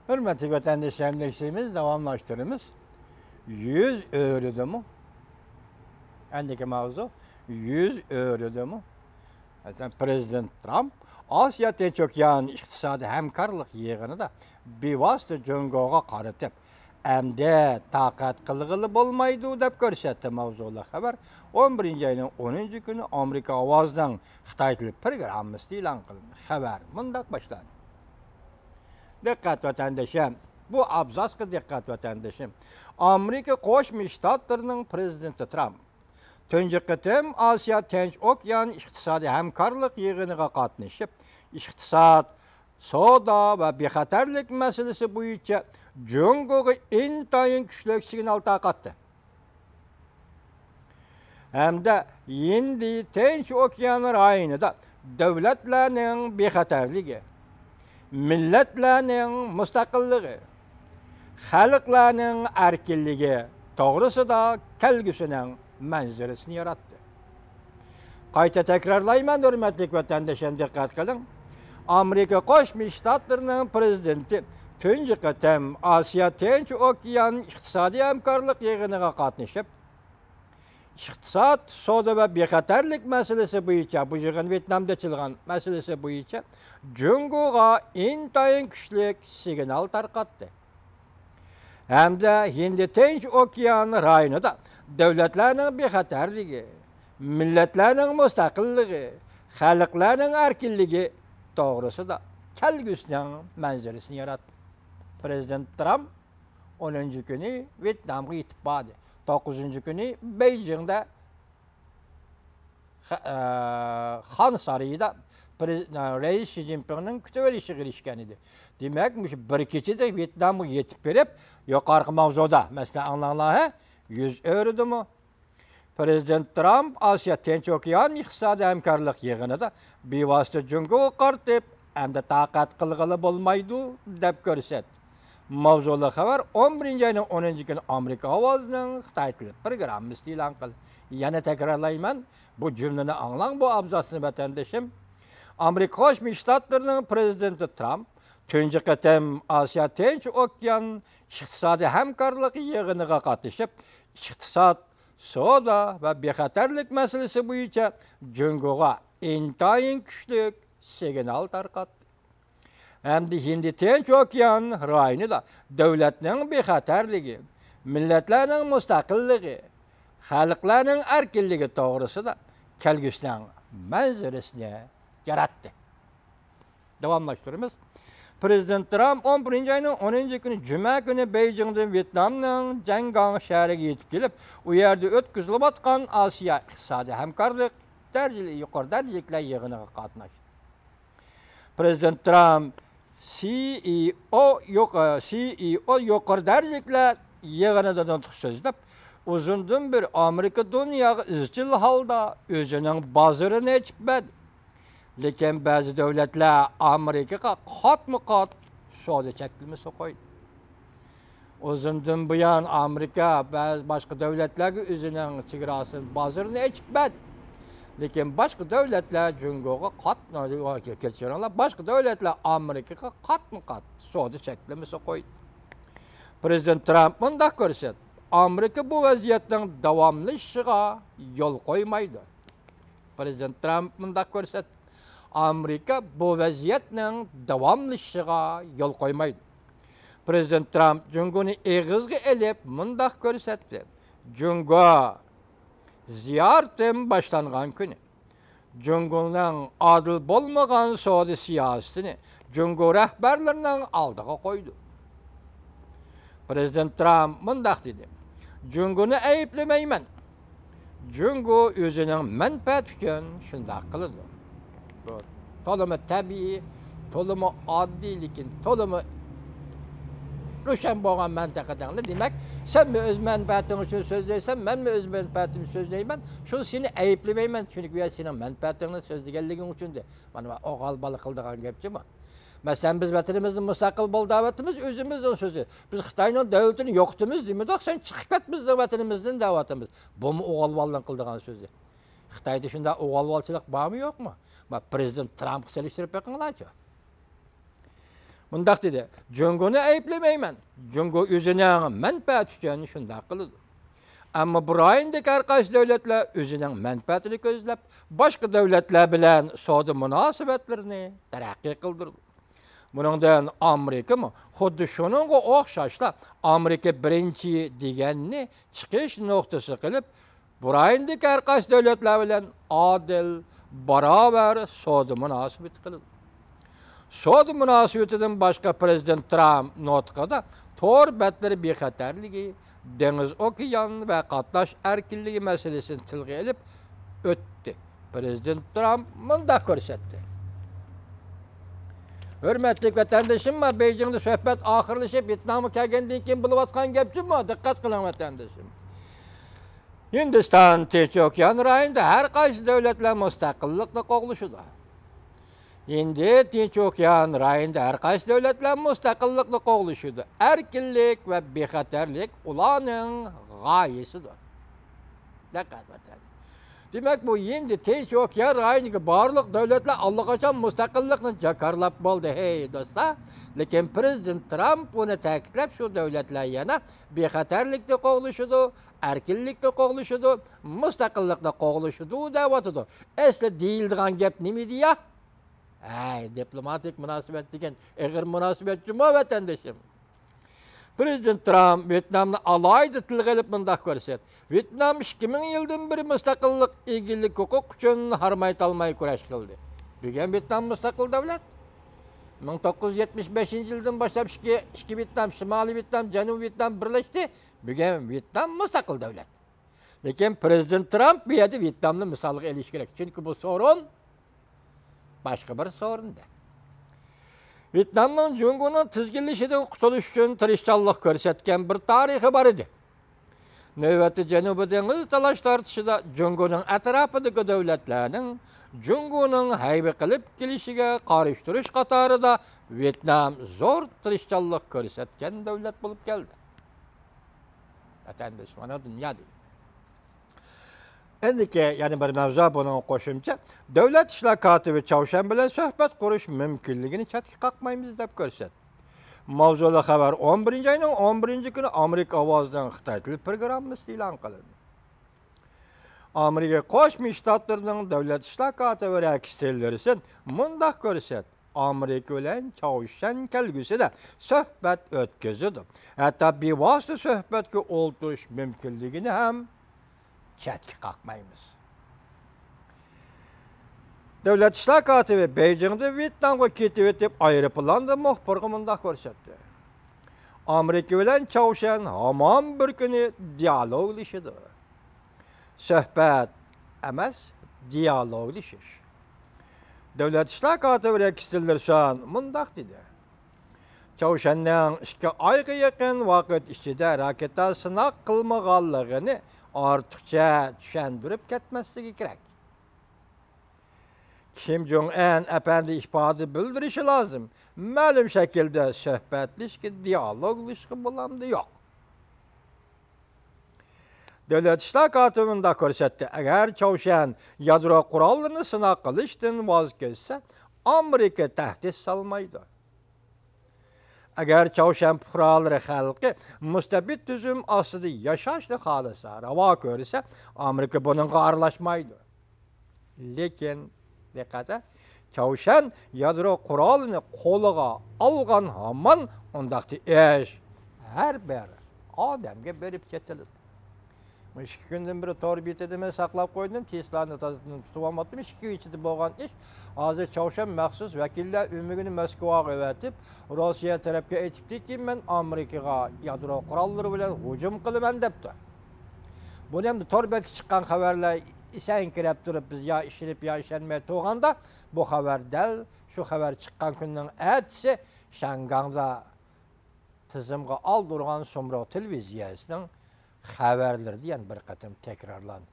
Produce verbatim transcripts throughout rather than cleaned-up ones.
ھۆرمەتلىك ۋەتەنداشلار، ئەمدى دەۋاملاشتۇرىمىز. يۈز ئۆرۈدىمۇ؟ ئەندىكى ماۋزۇ، يۈز ئۆرۈدىمۇ؟ مەسىلەن، پىرېزىدېنت ترامپ ئاسىيا تىنچ ئوكيان ئىقتىسادىي ھەمكارلىق يىغىنىدا بىۋاسىتە جۇڭگوغا قارىتىپ، ئەمدى تاقەت قىلغىلى بولمايدۇ دەپ كۆرسەتتى. ماۋزۇلۇق خەۋەر ئون بىرىنچى ئاينىڭ ئونىنچى كۈنى ئامېرىكا ئاۋازىنىڭ خىتاي تىلى پروگراممىسىدا ئېلان قىلىندى. خەۋەر مۇنداق باشلاندى. دىققەت ۋەتەندىشىم، بۇ ئابزاسقا دىققەت ۋەتەندىشىم. ئامېرىكا قوشما شتاتلىرىنىڭ پىرېزىدېنتى ترامپ تۇنجى قېتىم ئاسىيا تىنچ ئوكيان ئىقتىسادىي ھەمكارلىق يىغىنىغا قاتنىشىپ، ئىقتىساد، سودا ۋە بىخەتەرلىك مەسىلىسى بويىچە جۇڭگوغا ئىنتايىن كۈچلۈك سىگنال تارقاتتى. ھەمدە ھىندى تىنچ ئوكيان رايونىدا دۆلەتلەرنىڭ بىخەتەرلىكى، مىللەتلەرنىڭ مۇستەقىللىقى، خەلقلەرنىڭ ئەركىنلىكى توغرىسىدا كەلگۈسىنىڭ مەنزىرىسىنى ياراتتى. قايتا تەكرارلايمەن، ھۆرمەتلىك ۋەتەنداشلار، دىققەت قىلىڭ. ئامېرىكا قوشما شتاتلىرىنىڭ پىرېزىدېنتى تۇنجى قېتىم ئاسىيا تىنچ ئوكيان ئىقتىسادىي ھەمكارلىق يىغىنىغا قاتنىشىپ، ئىقتىساد، سودا ۋە بىخەتەرلىك مەسىلىسى بويىچە، بۇ يىغىن ۋيېتنامدا ئېچىلغان، مەسىلىسى بويىچە جۇڭگوغا ئىنتايىن كۈچلۈك سىگنال تارقاتتى. ھەمدە ھىندى تىنچ ئوكيان رايونىدا دۆلەتلەرنىڭ بىخەتەرلىكى، مىللەتلەرنىڭ مۇستەقىللىقى، خەلقلەرنىڭ ئەركىنلىكى توغرىسىدا كەلگۈسىنىڭ مەنزىرىسىنى ياراتتى. پىرېزىدېنت ترامپ ئونىنچى كۈنى ۋيېتنامغا يېتىپ باردى. توققۇزىنچى كۈنى بېيجىڭدا خا-، ئە، خان سارىيىدا پرېز-، ئە، رەئىس شى جىنپىڭنىڭ كۈتۈۋېلىشىغا ئېرىشكەن ئىدى. دېمەك، مۇشۇ بىر كېچىدە ۋيېتنامغا يېتىپ بېرىپ، يۇقىرىقى ماۋزۇدا، مەسىلەن، ئاڭلاڭلار، ھە، يۈز ئۆرۈدىمۇ؟ پىرېزىدېنت ترامپ ئاسىيا تىنچ ئوكيان ئىقتىسادىي ھەمكارلىق يىغىنىدا بىۋاسىتە جۇڭگوغا قارىتىپ، ئەمدى تاقەت قىلغىلى بولمايدۇ، دەپ كۆرسەتتى. ماۋزۇلۇق خەۋەر ئون بىرىنچى ئاينىڭ ئونىنچى كۈنى ئامېرىكا ئاۋازىنىڭ خىتاي تىلى پروگراممىسىدا ئېلان قىلدى. يەنە تەكرارلايمەن، بۇ جۈملىنى ئاڭلاڭ، بۇ ئابزاسنى، ۋەتەندىشىم. ئامېرىكا قوشما شتاتلىرىنىڭ پىرېزىدېنتى ترامپ تۇنجى قېتىم ئاسىيا تىنچ ئوكيان ئىقتىسادىي ھەمكارلىق يىغىنىغا قاتنىشىپ، ئىقتىساد، سودا ۋە بىخەتەرلىك مەسىلىسى بويىچە جۇڭگوغا ئىنتايىن كۈچلۈك سىگنال تارقاتتى. ھەمدە ھىندى تىنچ ئوكيان رايونىدا دۆلەتنىڭ بىخەتەرلىكى، مىللەتلەرنىڭ مۇستەقىللىقى، خەلقلەرنىڭ ئەركىنلىكى توغرىسىدا كەلگۈسىنىڭ مەنزىرىسىنى ياراتتى. داۋاملاشتۇرىمىز. پىرېزىدېنت ترامپ ئون بىرىنچى ئاينىڭ ئونىنچى كۈنى جۈمە كۈنى بېيجىڭدىن ۋيېتنامنىڭ جەنگاڭ شەھىرىگە يېتىپ كېلىپ، ئۇ يەردە ئۆتكۈزۈلۈۋاتقان ئاسىيا ئىقتىسادىي ھەمكارلىق دەرىجىلىك، يۇقىرى دەرىجىلىكلەر يىغىنىغا قاتناشتى. پىرېزىدېنت ترامپ سى ئى ئو يۇق-، سى ئى ئو يۇقىرى دەرىجىلىكلەر يىغىنىدا نۇتۇق سۆزلەپ، ئۇزۇندىن بېرى ئامېرىكا دۇنياغا ئىزچىل ھالدا ئۆزىنىڭ بازىرىنى ئېچىپ بەردى. لېكىن بەزى دۆلەتلەر ئامېرىكىغا قاتمۇ قات سودا چەكلىمىسى قويدى. ئۇزۇندىن بۇيان ئامېرىكا بەزى باشقا دۆلەتلەرگە ئۆزىنىڭ چېگراسىنى، بازىرىنى ئېچىپ بەردى. لېكىن باشقا دۆلەتلەر جۇڭگوغا قات-، كەچۈرۈڭلار، باشقا دۆلەتلەر ئامېرىكىغا قاتمۇ قات سودا چەكلىمىسى قويدى. پىرېزىدېنت ترامپ مۇنداق كۆرسەتتى، ئامېرىكا بۇ ۋەزىيەتنىڭ داۋاملىشىشىغا يول قويمايدۇ. پىرېزىدېنت ترامپ مۇنداق كۆرسەتتى، ئامېرىكا بۇ ۋەزىيەتنىڭ داۋاملىشىشىغا يول قويمايدۇ. پىرېزىدېنت ترامپ جۇڭگونى ئېغىزغا ئېلىپ مۇنداق كۆرسەتتى، جۇڭگو زىيارىتىم باشلانغان كۈنى جۇڭگونىڭ ئادىل بولمىغان سودا سىياسىتىنى جۇڭگو رەھبەرلىرىنىڭ ئالدىغا قويدۇم. پىرېزىدېنت ترامپ مۇنداق دېدى، جۇڭگونى ئەيىبلىمەيمەن. جۇڭگو ئۆزىنىڭ مەنپەئەتى ئۈچۈن شۇنداق قىلىدۇ. بۇ تولىمۇ تەبىئىي، تولىمۇ ئاددىي، لېكىن تولىمۇ روشەن بولغان مەنتىقىدە. دېمەك، سەنمۇ ئۆز مەنپەئەتىڭ ئۈچۈن سۆزلەيسەن، مەنمۇ ئۆز مەنپەئەتىم ئۈچۈن سۆزلەيمەن. شۇ سېنى ئەيىبلىمەيمەن، چۈنكى مەن سېنىڭ مەنپەئەتىڭنى سۆزلىگەنلىكىڭ ئۈچۈن دە. مانا ئوغۇل بالا قىلىدىغان گەپ جۇمۇ. مەسىلەن، بىز ۋەتىنىمىزنى مۇستەقىل بول دەۋاتىمىز، ئۆزىمىزنىڭ سۆزى. بىز خىتاينىڭ دۆلىتىنى يوقىتىمىز دېمىدۇق، سەن چىقىپ كەت بىزنىڭ ۋەتىنىمىزدىن دەۋاتىمىز. بۇمۇ ئوغۇل بالىنىڭ قىلىدىغان سۆزى. خىتايدا شۇنداق ئوغۇل بالىچىلىق بارمۇ يوقمۇ؟ ما پىرېزىدېنت ترامپقا سېلىشتۇرۇپ بېقىڭلارچۇ. مۇنداق دېدى، جۇڭگونى ئەيىبلىمەيمەن، جۇڭگو ئۆزىنىڭ مەنپەئەتى ئۈچۈن شۇنداق قىلىدۇ. ئەمما بۇ رايوندىكى ھەر قايسى دۆلەتلەر ئۆزىنىڭ مەنپەئەتىنى كۆزلەپ، باشقا دۆلەتلەر بىلەن سودا مۇناسىۋەتلىرىنى تەرەققىي قىلدۇرىدۇ. بۇنىڭدىن ئامېرىكىمۇ خۇددى شۇنىڭغا ئوخشاشلا، ئامېرىكا بىرىنچى دېگەننى چىقىش نۇقتىسى قىلىپ، بۇ رايوندىكى ھەر قايسى دۆلەتلەر بىلەن ئادىل، باراۋەر سودا مۇناسىۋىتى قىلىدۇ. سودا مۇناسىۋىتىدىن باشقا، پىرېزىدېنت ترامپ نۇتقىدا تور بەتلىرى بىخەتەرلىكى، دېڭىز، ئوكيان ۋە قاتناش ئەركىنلىكى مەسىلىسىنى تىلغا ئېلىپ ئۆتتى. پىرېزىدېنت ترامپ مۇنداق كۆرسەتتى. ھۆرمەتلىك ۋەتەندىشىم، بېيجىڭدا سۆھبەت ئاخىرلىشىپ، ۋيېتنامغا كەلگەندىن كېيىن بولۇۋاتقان گەپ جۇمۇ، دىققەت قىلىڭ ۋەتەندىشىم. ھىندىستان تىنچ ئوكيان رايونىدا ھەر قايسى دۆلەتلەر مۇستەقىللىقنى قوغلىشىدۇ. ھىندى تىنچ ئوكيان رايونىدا ھەر قايسى دۆلەتلەر مۇستەقىللىقنى قوغلىشىدۇ. ئەركىنلىك ۋە بىخەتەرلىك ئۇلارنىڭ غايىسىدۇر. دىققەت قىلىڭ. دېمەك، بۇ ھىندى تىنچ ئوكيان رايونىدىكى بارلىق دۆلەتلەر ئاللىقاچان مۇستەقىللىقنى جاكارلاپ بولدى، ھەي دوستلار. لېكىن پىرېزىدېنت ترامپ بۇنى تەكىتلەپ، شۇ دۆلەتلەر يەنە بىخەتەرلىكنى قوغلىشىدۇ، ئەركىنلىكنى قوغلىشىدۇ، مۇستەقىللىقنى قوغلىشىدۇ دەۋاتىدۇ. ئەسلى دېيىلىدىغان گەپ نېمىدى يا؟ ھەي، دىپلوماتىك مۇناسىۋەت دېگەن ئېغىر مۇناسىۋەت جۇمۇ، ۋەتەندىشىم. پىرېزىدېنت ترامپ ۋيېتنامنى ئالاھىدە تىلغا ئېلىپ مۇنداق كۆرسەتتى، ۋيېتنام ئىككى مىڭ يىلدىن بېرى مۇستەقىللىق، ئىگىلىك ھوقۇق ئۈچۈن ھارماي-تالماي كۈرەش قىلدى. بۈگۈن ۋيېتنام مۇستەقىل دۆلەت. مىڭ توققۇز يۈز يەتمىش بەشىنچى يىلدىن باشلاپ ئىككى، ئىككى ۋيېتنام، شىمالىي ۋيېتنام، جەنۇبىي ۋيېتنام بىرلەشتى. بۈگۈن ۋيېتنام مۇستەقىل دۆلەت. لېكىن پىرېزىدېنت ترامپ بۇ يەردە ۋيېتنامنى مىسالغا ئېلىش كېرەك. چۈنكى بۇ سورۇن باشقا بىر سورۇن دە. ۋيېتنامنىڭ جۇڭگونىڭ تىزگىنلىشىدىن قۇتۇلۇش ئۈچۈن تىرىشچانلىق كۆرسەتكەن بىر تارىخى بار ئىدى. نۆۋەتتە جەنۇبىي دېڭىز تالاش تارتىشىدا جۇڭگونىڭ ئەتراپىدىكى دۆلەتلەرنىڭ جۇڭگونىڭ ھەيۋە قىلىپ كېلىشىگە قارشى تۇرۇش قاتارىدا ۋيېتنام زور تىرىشچانلىق كۆرسەتكەن دۆلەت بولۇپ كەلدى. ۋەتەندىشىم، مانا دۇنيا دېگەن. ئەندىكى يەنە بىر مەۋزۇ، بۇنىڭغا قوشۇمچە، دۆلەت ئىشلار كاتىپى چاۋشيەن بىلەن سۆھبەت قۇرۇش مۇمكىنلىكىنى چەتكە قاقمايمىز دەپ كۆرسەتتى. ماۋزۇلۇق خەۋەر ئون بىرىنچى ئاينىڭ ئون بىرىنچى كۈنى ئامېرىكا ئاۋازىنىڭ خىتاي تىلى پروگراممىسىدا ئېلان قىلىندى. ئامېرىكا قوشما شتاتلىرىنىڭ دۆلەت ئىشلار كاتىپى رېكس تىللېرسون مۇنداق كۆرسەتتى. ئامېرىكا بىلەن چاۋشيەن كەلگۈسىدە سۆھبەت ئۆتكۈزىدۇ. ھەتتا بىۋاسىتە سۆھبەتكە ئولتۇرۇش مۇمكىنلىكىنى ھەم چەتكە قاقمايمىز. دۆلەت ئىشلار كاتىپى بېيجىڭدىن ۋيېتنامغا كېتىۋېتىپ، ئايروپىلاندا مۇخبىرغا مۇنداق كۆرسەتتى. ئامېرىكا بىلەن چاۋشيەن ھامان بىر كۈنى دىيالوگلىشىدۇ. سۆھبەت ئەمەس، دىيالوگلىشىش. دۆلەت ئىشلار كاتىپى رېكس تىللېرسون مۇنداق دېدى. چاۋشيەننىڭ ئىككى ئايغا يېقىن ۋاقىت ئىچىدە راكېتا سىناق قىلمىغانلىقىنى ئارتۇقچە چۈشەندۈرۈپ كەتمەسلىكى كېرەك. كىم جوڭ ئەن ئەپەندى ئىپادە بىلدۈرۈشى لازىم. مەلۇم شەكىلدە سۆھبەتلىشىشكە، دىيالوگلىشىشقا بولامدۇ يوق؟ دۆلەت ئىشلار كاتىپى مۇنداق كۆرسەتتى، ئەگەر چاۋشيەن يادرو قوراللىرىنى سىناق قىلىشتىن ۋاز كەچسە، ئامېرىكا تەھدىت سالمايدۇ. ئەگەر چاۋشيەن پۇقرالىرى خەلقى مۇستەبىت تۈزۈم ئاستىدا ياشاشنى خالىسا، راۋا كۆرسە، ئامېرىكا بۇنىڭغا ئارىلاشمايدۇ. لېكىن، دىققەت، چاۋشيەن يادرو قورالىنى قولىغا ئالغان ھامان ئۇنداقتا ئىش ھەر بىر ئادەمگە بېرىپ چېتىلىدۇ. مۇشۇ ئىككى كۈندىن بېرى تور بېتىدە مەن ساقلاپ قويدۇم، تېسلانى تازىدىن تۇتۇپ ئالماپتىم. ئىككى كۈن ئىچىدە بولغان ئىش. ھازىر چاۋشيەن مەخسۇس ۋەكىللەر ئۆمىكىنى مەسكوغا ئەۋەتىپ، روسىيە تەرەپكە ئېيتىپتىكى، مەن ئامېرىكىغا يادرو قوراللىرى بىلەن ھۇجۇم قىلىمەن دەپتۇ. بۇنى ئەمدى تور بەتكە چىققان خەۋەرلەر ئېسەنكىرەپ تۇرۇپ، بىز يا ئىشىنىپ، يا ئىشەنمەي تۇرغاندا، بۇ خەۋەر دەل شۇ خەۋەر چىققان كۈننىڭ ئەتىسى شياڭگاڭدا تىزىمغا ئالدۇرغان سۇمرۇغ تېلېۋىزىيەسىنىڭ خەۋەرلىرىدە يەنە بىر قېتىم تەكرارلاندى.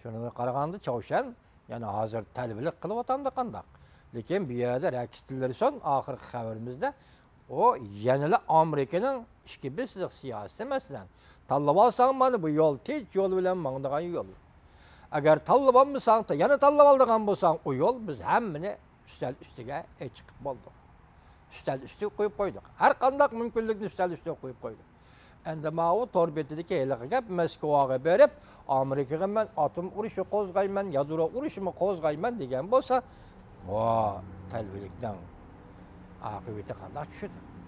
شۇنىڭغا قارىغاندا، چاۋشيەن يەنە ھازىر تەلۋىلىك قىلىۋاتامدۇ قانداق؟ لېكىن بۇ يەردە رېكس تىللېرسون ئاخىرقى خەۋىرىمىزدە، ئۇ يەنىلا ئامېرىكىنىڭ ئىككى بېسىقلىق سىياسىتى، مەسىلەن، تاللىۋالساڭ، مانا بۇ يول تىنچ يول بىلەن ماڭىدىغان يول. ئەگەر تاللىۋالمىساڭ، يەنە تاللىۋالىدىغان بولساڭ، ئۇ يول بىز ھەممىنى ئۈستەل ئۈستىگە ئېچىقىپ بولدۇق. ئۈستەل ئۈستىگە قويۇپ قويدۇق. ھەر قانداق مۇمكىنلىكنى ئۈستەل ئۈستىگە قويۇپ قويدۇق. ئەمدى ماۋۇ تور بېتىدىكى ھېلىقى گەپ، مەسكوۋاغا بېرىپ، ئامېرىكىغا مەن ئاتوم ئۇرۇشى قوزغايمەن، يادرو ئۇرۇشىمۇ قوزغايمەن دېگەن بولسا، ۋا، تەلۋىلىكنىڭ ئاقىۋىتى قانداق چۈشىدۇ؟